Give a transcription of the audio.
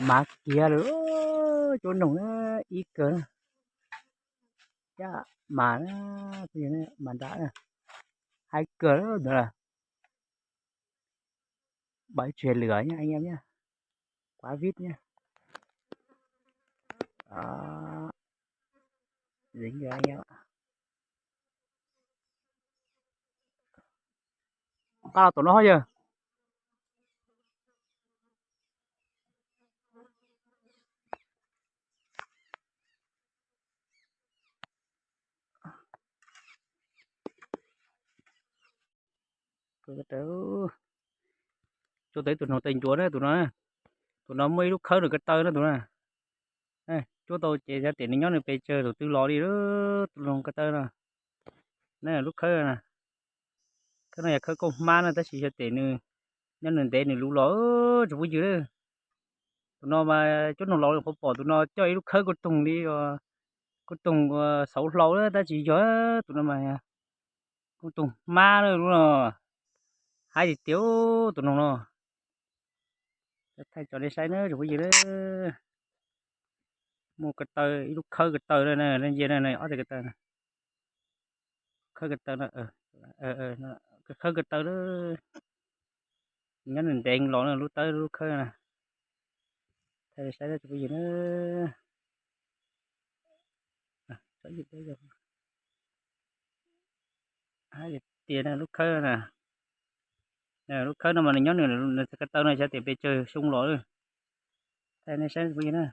Mas kiag lawm, cuab noog ib kawg, caj mas, mas nram, hais kawg ntawd, npawv tsis lwm, kuav vib na. Nqa los tom no yog. Cuab tau ib tug noog taw ncuav na tus no, tus no muaj ib lub khawb nws ko taw na tus no. Cuab tau ces xyov tias nws nyob nws pes tsawg, tus twg los li, tus noog ko taw no. Lub khawb, khawb no yog khawb kauj hmab na tab sis xyov tias nws nyob nws ntev nws luv los tsis pub ywg lawm. Tus no mas cuab noog los qhuav pom tus no coj ib lub khawb kuj toog li, kuj toog xauv hlau tab sis yog tus no mas kuj toog hmab lub no, haib tiag tiag tus noog no. Thaij tso nej saib na tsoom phooj ywg na. Muaj ko taw, ib lub khawb ko taw na, nej ntsia na, ob tug ko taw, khawb ko taw, khawb ko taw na, nyob nws ntev los na lub tawb lub khawb na. Thaij saib tsoom phooj ywg na. Tias lub khawb na, lub khawb no mas nws nyob nws ko taw no xyov tias pes tsawg xyoo los. Thaij nej saib phooj ywg na.